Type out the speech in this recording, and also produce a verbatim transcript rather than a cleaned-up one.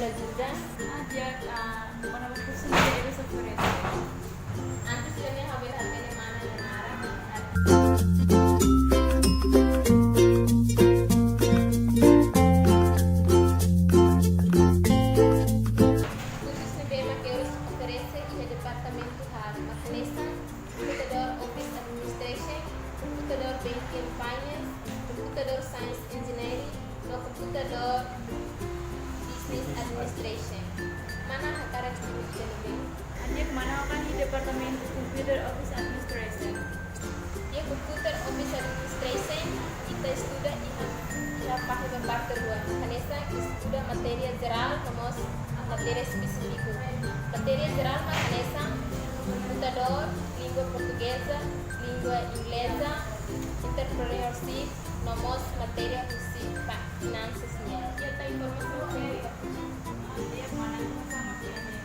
Ajuda. Ah, di'ak, ah, mana kursu ne'ebé eles oferese? Antes de me haber haber mana na mara. Kursus ne'ebé mak eles oferese iha departamentu haat mak hanesan computador office administration, computador banking finance, computador science engineering, no computador business administration. Mana hakarak estuda iha ne'ebé? Ha'u hakarak iha departamentu computer office administration. Iha computer office administration, ita estuda iha, iha parte ba parte rua. Hanesan estuda matéria jerál, no mós matéria espesífiku. Matéria jerál mak hanesan computador, língua portugeza, língua ingleza, entrepreneurship, no mós matéria husi pa-, finansas nian. Iha ta informasaun téknika. Iha mana informasaun téknika.